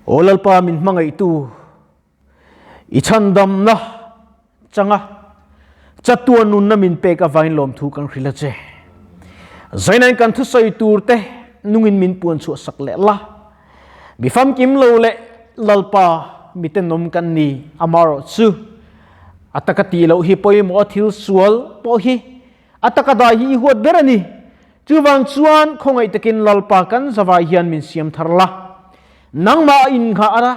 Aw Lalpa min hmangaihtu, i chhandamna changa chatuan nunna min pek avangin lawmthu kan hrilh a che. Zainain kan thusawi turte nungin min puan chhuah sak leh la. Mi famkim lo leh Lalpa mitenawm kan ni amarawhchu a taka tih loh hi pawimawh a thil sual pawh hi A taka dai hi i huat ber a ni. Chuvang chuan khawngaih takin Lalpa kan zavai hian min siam thar la. Nangmah a innghah a,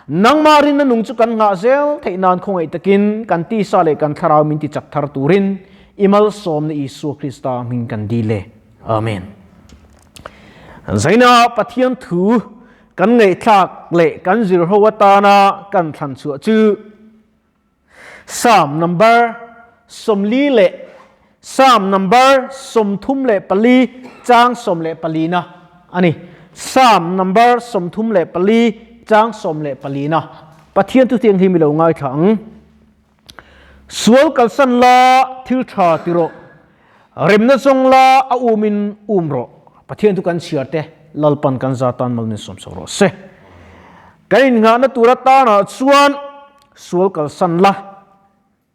nangmah rinna nung chu kan nghah zel theih nan khawngaih takin kan tisa leh kan thlarau min tichak thar turin i malsawmna Isua Krista hming kan dil e. Amen. Zaina Pathian thu kan ngaihthlak leh kan zir ho atana kan thlan chhuah chu Psalm number 40 leh Psalm number 34 chang 14 na a ni. Psalm number 34 chang 14 na. Pathian thu thianghlim i lo ngaithla ang. Sual kalsan la thil tha ti rawh. Remna zawng la a umin um rawh. Pathian thu kan chhiar te Lalpan kan za tan mal min sawm sak rawh se. Kan innghahna tur atanah chuan sual kalsan la,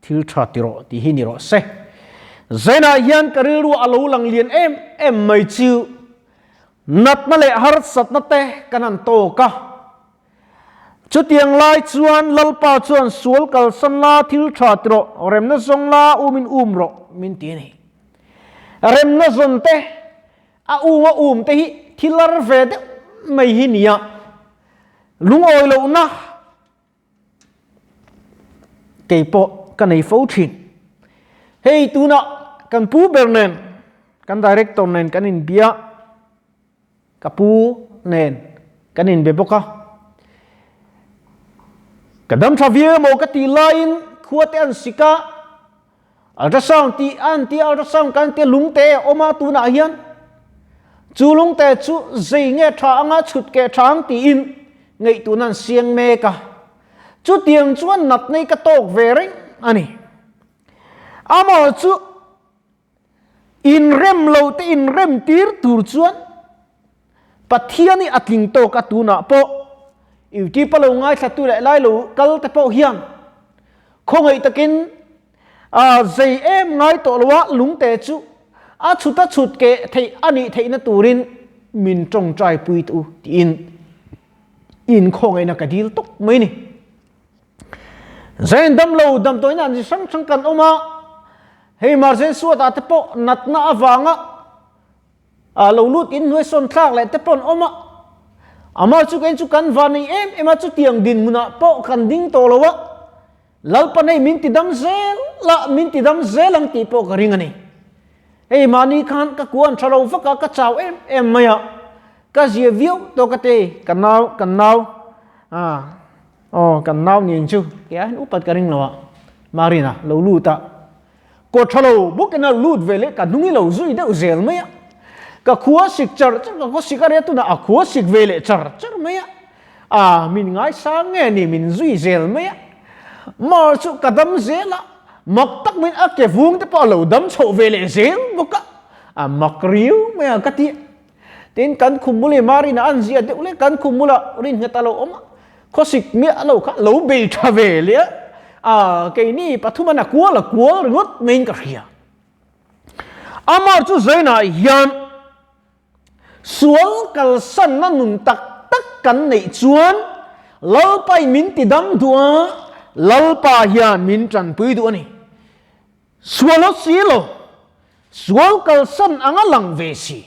thil tha ti rawh tih hi ni rawh se. Zainah hian ka rilru a lo lang lian em em mai chu natna leh harsatna te kan han tawk a. Chutiang lai chuan Lalpa chuan sual kalsan la, thil tha ti rawh, remna zawng la, umin um rawh min ti a ni. Remna zawn te, a um a um te hi thil lar ve deuh mai hi nia. Lungawi lohna kei pawh ka nei fo thin. Hei tunah kan pu ber nen, kan director nen kan inbia, ka pu nen kan inbe bawk a. Ka dam tha viau emaw ka tih laiin khua te an sik a, Ultrasound tih a an ti a, ultrasound kan tia lungte a awm a tunah hian chu lungte chu zei nge tha anga chhut keh tha ang tiin ngaihtuahna an siang mek a. Chutiang chuan natna hi ka tawk ve reng a ni. Amaw chu inrem lo te inrem tir tur chuan Pathian hi a tling tawk a tunah pawh YouTube a lo ngaithlatu leh lai lo kal te pawh hian khawngaih takin a zei em ngai tawh lo a lungte chu a chhut a chhut keh theih a nih theihna turin min tawngtai pui teh u tiin in khawngaihna ka dil tawk mai ni. Zain damlo damdawiin an chi hrang hrang kan awm a, hei Marzen Suatah te pawh natna avanga A lo lut in hnuai sawn thlak leh te pawh an awm a, amah chu kei chu kan van nei em em a, chutiang dinhmunah pawh kan ding tawh lo a, Lalpa nei min ti dam zel la, min ti dam zel ang tih pawh ka ring a ni. Hei mahni khan ka kuan tha lo vak a, ka chau em em mai a, ka zia viau tawh ka ti, ka nau, kan nau, ah, aw kan nau nen chu kei ah hian upat ka ring lo a, Marina lo lut a. Kawt tha lo bawkin a lut ve leh ka hnung i lo zui deuh zel mai a. Ka khua sik char char, ka khua sik a ria tunah a khua sik ve leh char char mai a. A min ngaisang nge ni min zui zel mai a. Mar chu ka dam zel a, mak tak min a ke vung te pawh a lo dam chhoh ve leh zel bawk a. A mak riau mai a ka ti. Tin kan khum bul i Marina an zia deuh leh kan khum bulah rinnghet a lo awm a. Khawsik miah lo kha lo bei tha ve leh a, a keini pathum an a kual a kual ringawt maiin ka hria. Amah chu zainah hian sual kalsanna nun tak tak kan neih chuan Lalpa in min ti dam duh a, Lalpa hian min tanpui duh a ni. Sual aw si lo, sual kalsan anga lang ve si,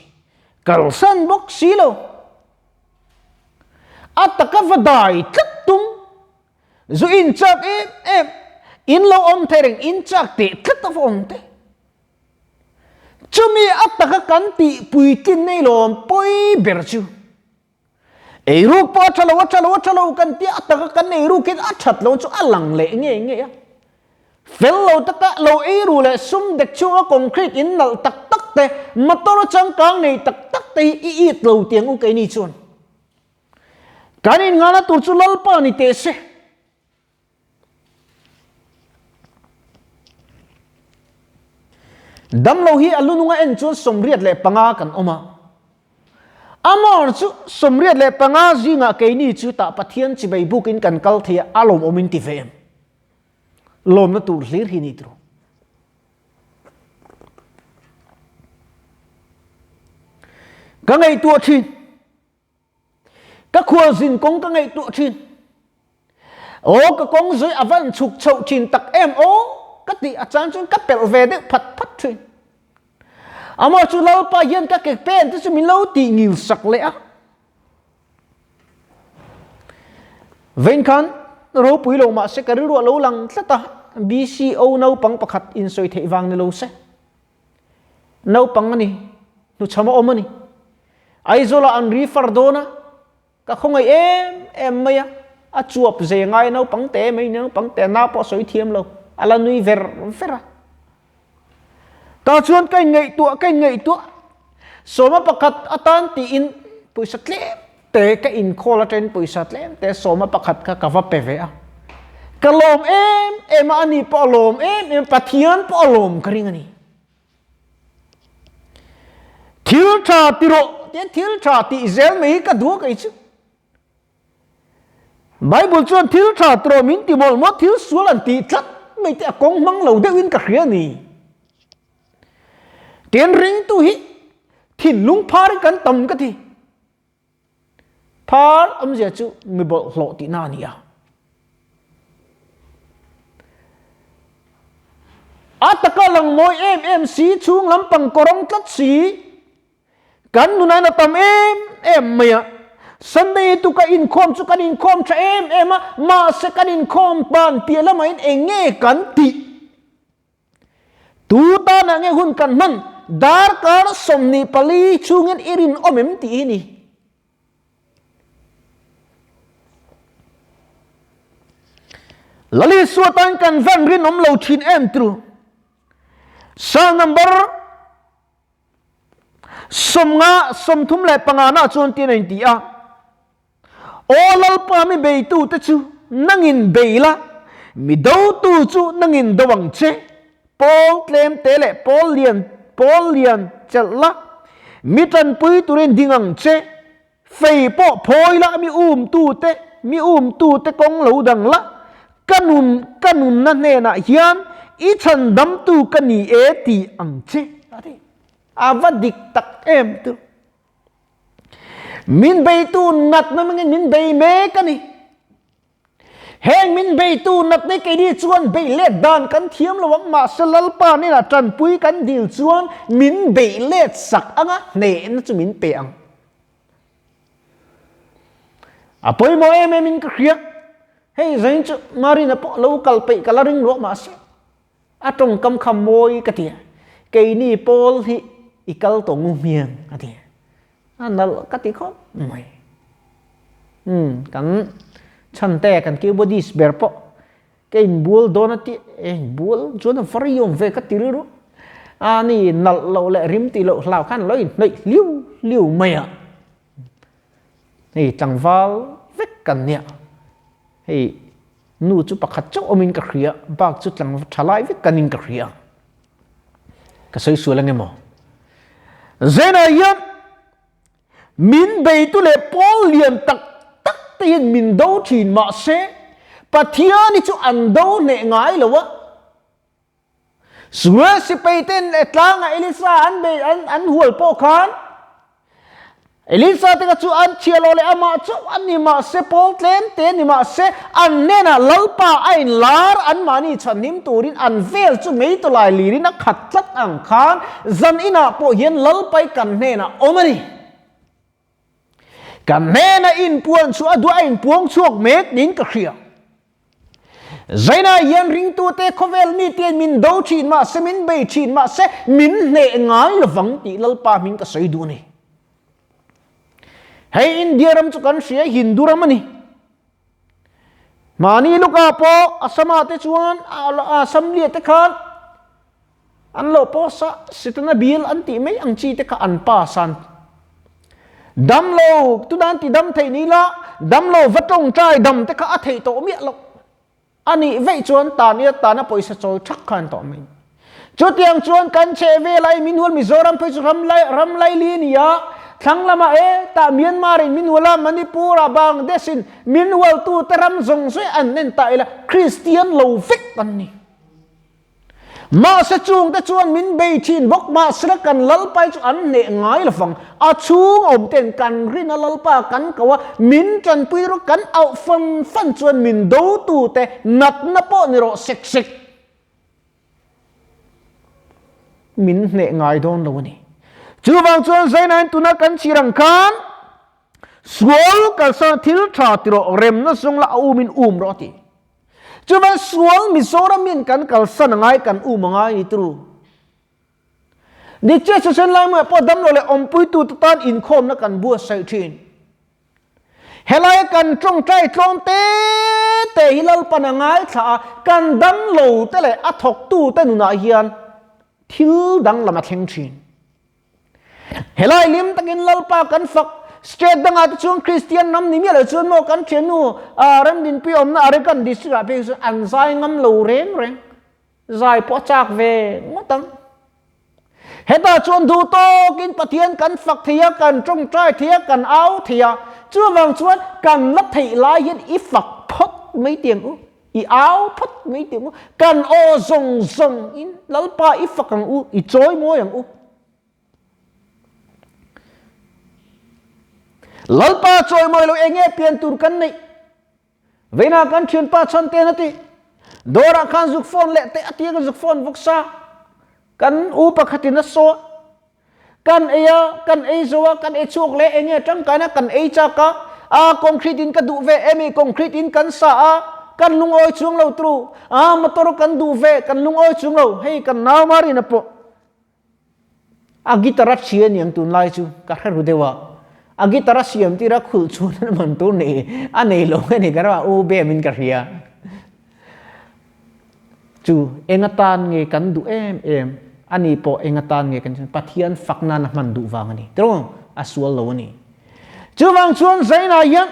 kalsan bawk si lo. A taka va dai tlat tum, zu in chak em em, in lo awm thei reng in chak teh tlat a va awm te. Chumi a taka kan tih puitlin nei lawm pawi ber chu. Eiruk pawh a tha lo, a tha lo, a tha lo kan tia a taka kan eirukin a that lo chu a lang leh ngei ngei a. Fel lo taka lo eiru leh sum dek chhunga concrete in nalh tak tak te, motor changkang nei tak tak te hi i it lo tiang u keini chuan. Kan innghahna tur chu Lalpa ni teh se. Damlo hi a lununga en chuan 85 kan awm a. Amor chu 85 zingah keini chu tah Pathian chibai bukin kan kal thei a, a lawmawm in ti ve em? Lawmna tur hlir hi ni tiraw? Ka ngaihtuah thin. Ka khualzin kawng ka ngaihtuah thin. Aw ka kawng zui a van chhuk chhoh thin tak em aw ka tih a chang chuan ka pelh ve deuh phat phat thin. Amah chu Lalpa hian ka ke pen te chu min lo tih ngil sak leh a. Vein khan ropui lo mah se ka rilru a lo lang tlat a, BCO naupang pakhat insawi theih vang ni lo se. Naupang a ni, hnuchham a awm a ni. Aizawlah an refer dawn a, ka khawngaih em em mai a, a chuap ze ngai naupang te mai naupang te na pawh a sawi thiam lo, a la nui ver ver a. Tah chuan ka inngaihtuah ka inngaihtuah, sawma pakhat atan tiin pawisa tlem te ka inkhawl atangin pawisa tlem te sawma pakhat kha ka va pe ve a. Ka lawm em em a, ani pawh a lawm em em, Pathian pawh a lawm ka ring a ni. Thil tha ti rawh tia thil tha tih zel mai hi ka duh a kei chu. Bible chuan thil tha ti rawh min ti mawlh maw thil sual an tih tlat mai te a kawng hmang lo deuhin ka hria a ni. Tin ringtu hi thinlung phar hi kan tam ka ti. Phar awmzia chu mi bawlhhlawh tihna a ni a. A taka lang mawi em em si, chhung lampang kawrawng tlat si, kan nunain a tam em em mai a. Sunday tu ka inkhawm chu kan inkhawm tha em em a, mahse kan inkhawm ban piah lamah in eng nge kan tih? Tu tanah nge hun kan hman? Darkar 24 chhungin i rinawm em tih hi ni. Lali Suatan kan van rinawm lo thin em tru. Psalm number 50 35 na chuan tin a inti a. Aw Lalpa mi beitute chu nangin bei la, mi dotu chu nangin do ang che. Pawl tlemte leh pawl lian pawl lian chelh la, mi tanpui turin ding ang che. Fei pawh phawi la, mi umtute mi umtute kawng lo dang la, ka nun ka nunna hnenah hian i chhandamtu ka ni e ti ang che. A ti. A va dik tak em tu. Min beitu natna mangin min bei mek a ni. Heng min beitu natna keini chuan bei let dan kan thiam lo ang, mahse Lalpa hnenah tanpui kan dil chuan min bei let sak anga hnehna chu min pe ang. A pawimawh em em in ka hria. Hei zain chu Marina pawh lo kal peih ka la ring luah mahse A tawngkam kha mawi ka ti a, keini pawl hi i kal tawh ngu hmiang a ti a, a nalh ka ti khawp mai. Umm kan chhante kan keyboardist ber pawh ka inbual dawn a ti e, inbual chuan a var iawm ve ka ti rilru a ni nalh loh leh rim tih loh hlau khan lo inhnawih hliu hliu mai a, hei tlangval vek kan nia hei. Nu chu pakhat chauh awmin ka hria, bak chu tlang tha lai vek kanin ka hria. Ka sawi sual ange maw? Zena hian min beitu leh pawl lian tak tak te hian min do thin mahse Pathian hi chu an do hneh ngai lo a. Sual sipai ten leh tlangah Elisa an bei an an hual pawh khan Elisa te kha chu an chhia lo leh amah chauh an ni mahse pawl tlem te ni mahse an hnenah Lalpa a inlar anmahni chhanhim turin an vel chu meitawlai lirin a khat tlat ang khan zan inah pawh hian Lalpai kan hnenah awm a ni. Kan hnena inpuan chu a duh a inpuang chhuak mek niin ka hria. Zaina hian ringtute khawvel mite min do thin mahse min bei thin mahse min hneh ngai lovang tih Lalpa hming ka sawi duh a ni. Hei India ram chu kan hria Hindu ram a ni. Mahni luka pawh Assam-ah te chuan Assam liah te khan An lo post a, Setana bill an tih mai ang chi te kha an pass an. Damlo, tunan ti dam theih ni la, damlo va tawngtai dam te kha a theih tawh miah loh. A nih veih chuan tan ila tana pawisa chawi thak kha an tawh mai. Chutiang chuan kan chheh vel a, min hual Mizoram phei chu ram lai ram laili a ni a, Thlang lamah e tah Myanmar in min hual a, Manipur ah Bangladesh in min hual tu te ram zawng zawng an en ta ila Kristian lo vek an ni. Mahse chung te chuan min bei thin bawk mahsela kan Lalpa hi chu an hneh ngai lovang. A chhung awm ten kan rin a Lalpa kan ko a, min tanpui rawh kan auh fan fan chuan min do tu te natna pawh ni rawh sek sek. Min hneh ngai dawn lo a ni. Chuvang chuan Zainain tuna kan chhir ang khan sual kalsan thil tha ti rawh remna zawng la a umin um rawh a ti. Chuvang sual Mizoram in kan kalsan a ngai kan um a ngai ni turu. Dik chiah chu sen lai hmuh ah pawh damlo leh awmpuitu te tan inkhawmna kan buatsaih thin. Helai kan tawngtai tlawm te te hi Lalpan a ngaithla a, kan damlo te leh a thawktu te nunah hian thil danglam a thleng thin. Helai lim takin Lalpa kan fak, state dangah te chuan Kristian ram ni miah lo chuan maw kan thiannu Ramdinpui awmna Arakan district ah phei chuan an zai ngam lo reng reng. Zai pawh a chak ve ngawt ang. Hetah chuan duh tawkin Pathian kan fak thei a, kan tawngtai thei a, kan au thei a. Chuvang chuan kan la theih lai hian i fak phawt mai tiang u, i au phawt mai tiang u, kan aw zawng zawng in Lalpa i fak ang u, i chawi mawi ang u. Lalpa chawi mawi lo eng nge pian tur kan neih? Veina kan thianpa chhan ten a ti. Dawrah khan zuk phone leh teh a tia ka zuk phone vawk sa. Kan u pakhatin a saw. Kan ei a, kan ei zo a, kan ei chhuak leh enge tangkaina kan ei chak a. A concrete in ka duh ve emi concrete in kan sa a, kan lungawi chuang lo tru. A motor kan duh ve, kan lungawi chuang lo. Hei kan nau Marina pawh A guitar a chhia aniang tunlai chu ka hre ru deuh a, a guitar a siam tir a khulh chhun an man tur nei a nei lo nge ni ka ram a u bem in ka hria. Chu eng atan nge kan duh em em ani pawh eng atan nge kan Pathian fak nan a hman duh vang a ni tiraw a sual lo a ni. Chuvang chuan Zainah hian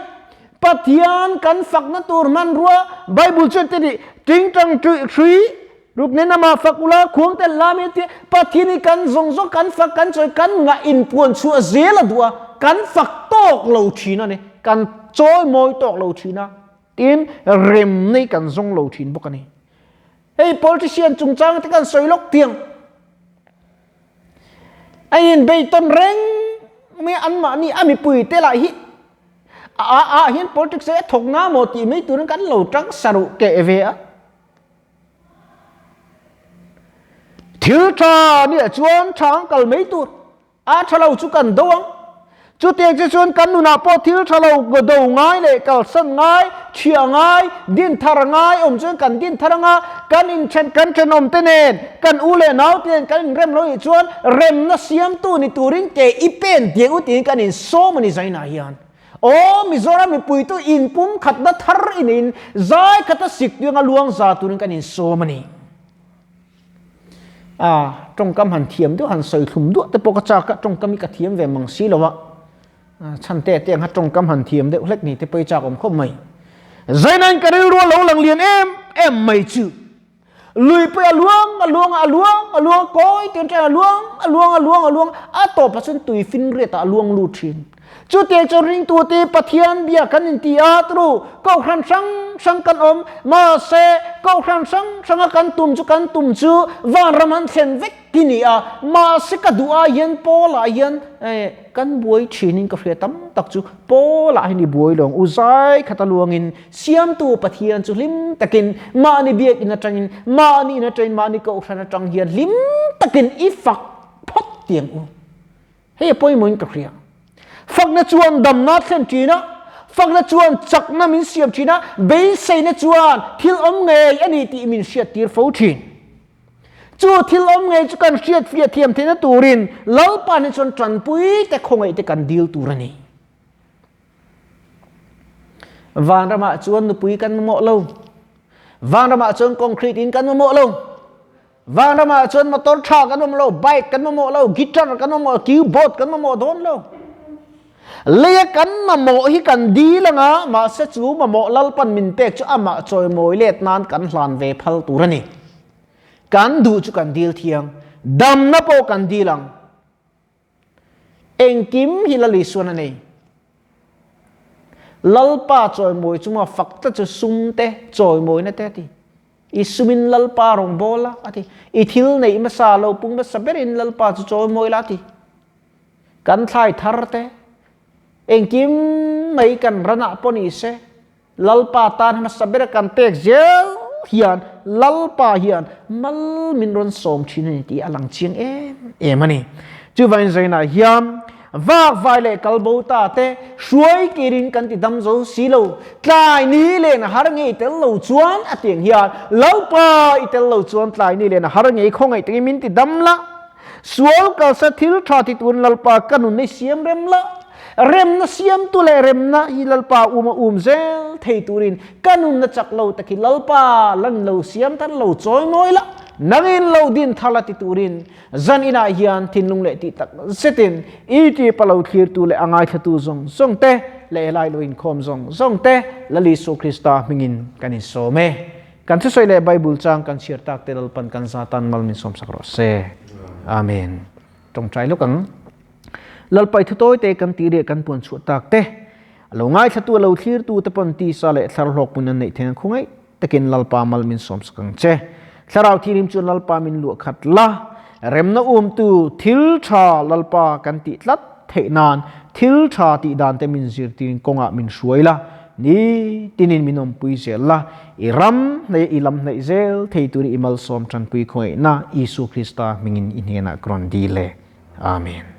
Pathian kan fakna tur hmanrua Bible chuan te nih tingtang hrui Ruk nen amah fak ula, khuang tel la mi tia Pathian hi kan zawng zawng kan fak kan chawi kan ngah inpuan chhuah zel a duh a, kan fak tawk lo thin a ni, kan chawi mawi tawk lo thin a, tin rem nei kan zawng lo thin bawk a ni. Hei politician chungchang te kan sawi lawk tiang a inbeiton reng mai a, anmahni a mipui te lah hi a ah hian politics hi a thawk nga maw tih mai turin kan lo tang saruh keh ve a. Thil tha nih chuan tha ang kal mai tur, a tha lo chu kan do ang. Chutiang che chuan kan nunah pawh thil tha lo do ngai leh kalsan ngai, chhiah ngai, din thar ngai awm chuan kan din thar anga, kan inthen kan thenawm te nen, kan u leh nau te nen kan inrem lo nih chuan remna siamtu ni turin ke i pen diak u tiin kan insawm a ni zainah hian. Aw Mizoram mipui tu inpum khatna thar i neiin zai khata sik tuianga luang za turin kan insawm a ni. A tawngkam han thiam deuh han sawi thlum duah te pawh ka chak a, tawngkam hi ka thiam ve mang si lo a, chhan te te ang kha tawngkam han thiam deuh hlek ni te pawh i chak awm khawp mai. Zainain ka rilru a lo lang lian em em mai chu. Lui pawh a luang a luang a luang a luang kawi tiin ṭan a luang a luang a luang a luang a tawpah chuan tui finriat ah a luang lut ṭhin. Chutiang chuan ringtute Pathian bia kan inti a turu kohhran hrang hrang kan awm mahse kohhran hrang hranga kan tum chu kan tum chu vanram an thlen vek hi ni a mahse ka duh ah hian Paul ah hian kan buai ṭhin in ka hria tam tak chu Paul ah hian i buai lo ang u zai khat a luangin Siamtu Pathian chu hlim takin mahni biakinn atangin, mahni in atangin, mahni kohhran atang hian hlim takin i fak phawt tiang u. Hei a pawimawhin ka hria. Fakna chuan damna thlen thin a, fakna chuan chakna min siam thin a, beiseina chuan thil awm ngei a ni tih min hriattir fo thin. Chu thil awm ngei chu kan hriatfiah thiam theihna turin Lalpa nen chuan tanpui te khawngaih te kan dil tur a ni. Vanramah chuan nupui kan mamawh lo. Vanramah chuan concrete in kan mamawh lo. Vanramah chuan motor tha kan mamawh lo, bike kan mamawh lo, guitar kan mamawh, keyboard kan mamawh dawn lo. Leia kan mamawh hi kan dil anga, mahse chu mamawh Lalpan min pek chu amah chawimawi let nan kan hlan ve phal tur a ni. Kan duh chu kan dil thiang, damna pawh kan dil ang. Engkim hi Lal Isuan a nei. Lalpa chawimawi chunga fak tlat chu sum te, chawimawina te a ti. I sumin Lalpa rawngbâwl la, a ti. I thil neih hmasa lo pung hmasa berin Lalpa chu chawimawi la, a ti. Kan thlai thar te, engkim mai kan ranah pawh ni se, Lalpa tan hmasa bera kan pek zel hian Lalpa hian mal min rawn sawm thin a ni tih a lang chiang em em a ni. Chuvangin zainah hian vak vai leh kal bo ta te hruai kirin kan ti dam zo si lo, tlai ni len a har ngei tel lo chuan a tiang hian Lalpa i tel lo chuan tlai ni len a har ngei khawngaih takin min ti dam la, sual kalsa thil tha ti turin Lalpa ka nun i siam rem la. Remna siamtu leh remna hi Lalpa uma um zel thei turin ka nunna chak lo tak hi Lalpa lan lo siam thar lo chawi mawi la, nangin lo din thar la ti turin zan inah hian thinlung leh tih tak zetin i tipa lo thlirtu leh a ngaithlatu zawng zawng te leh helai lo inkhawm zawng zawng te Lal Isu Krista hmingin kan insawm e. Kan thusawi leh Bible chang kan chhiar tak te Lalpan kan za tan mal min sawmsak rawh se. Amen. Tawngtai lawk ang. Lalpai thu tawi te kan tih leh kan puan chhuah tak te, a lo ngaithlatu a lo thlirtu te pawn tisa leh thlar hlawk pun an neih theih ang khawngaih takin Lalpa mal min sawm sak ang che. Thlarau thianghlim chuan Lalpa min luah khat la, remna umtu thil tha Lalpa kan tih tlat theih nan thil tha tih dan te min zirtirin kawngah min hruai la, ni tinin min awmpui zel la, i ram hnaih i lam hnaih zel thei turin i malsawm tanpui khawngaihna Isu Krista hmingin i hnenah ka rawn dil e. Amen.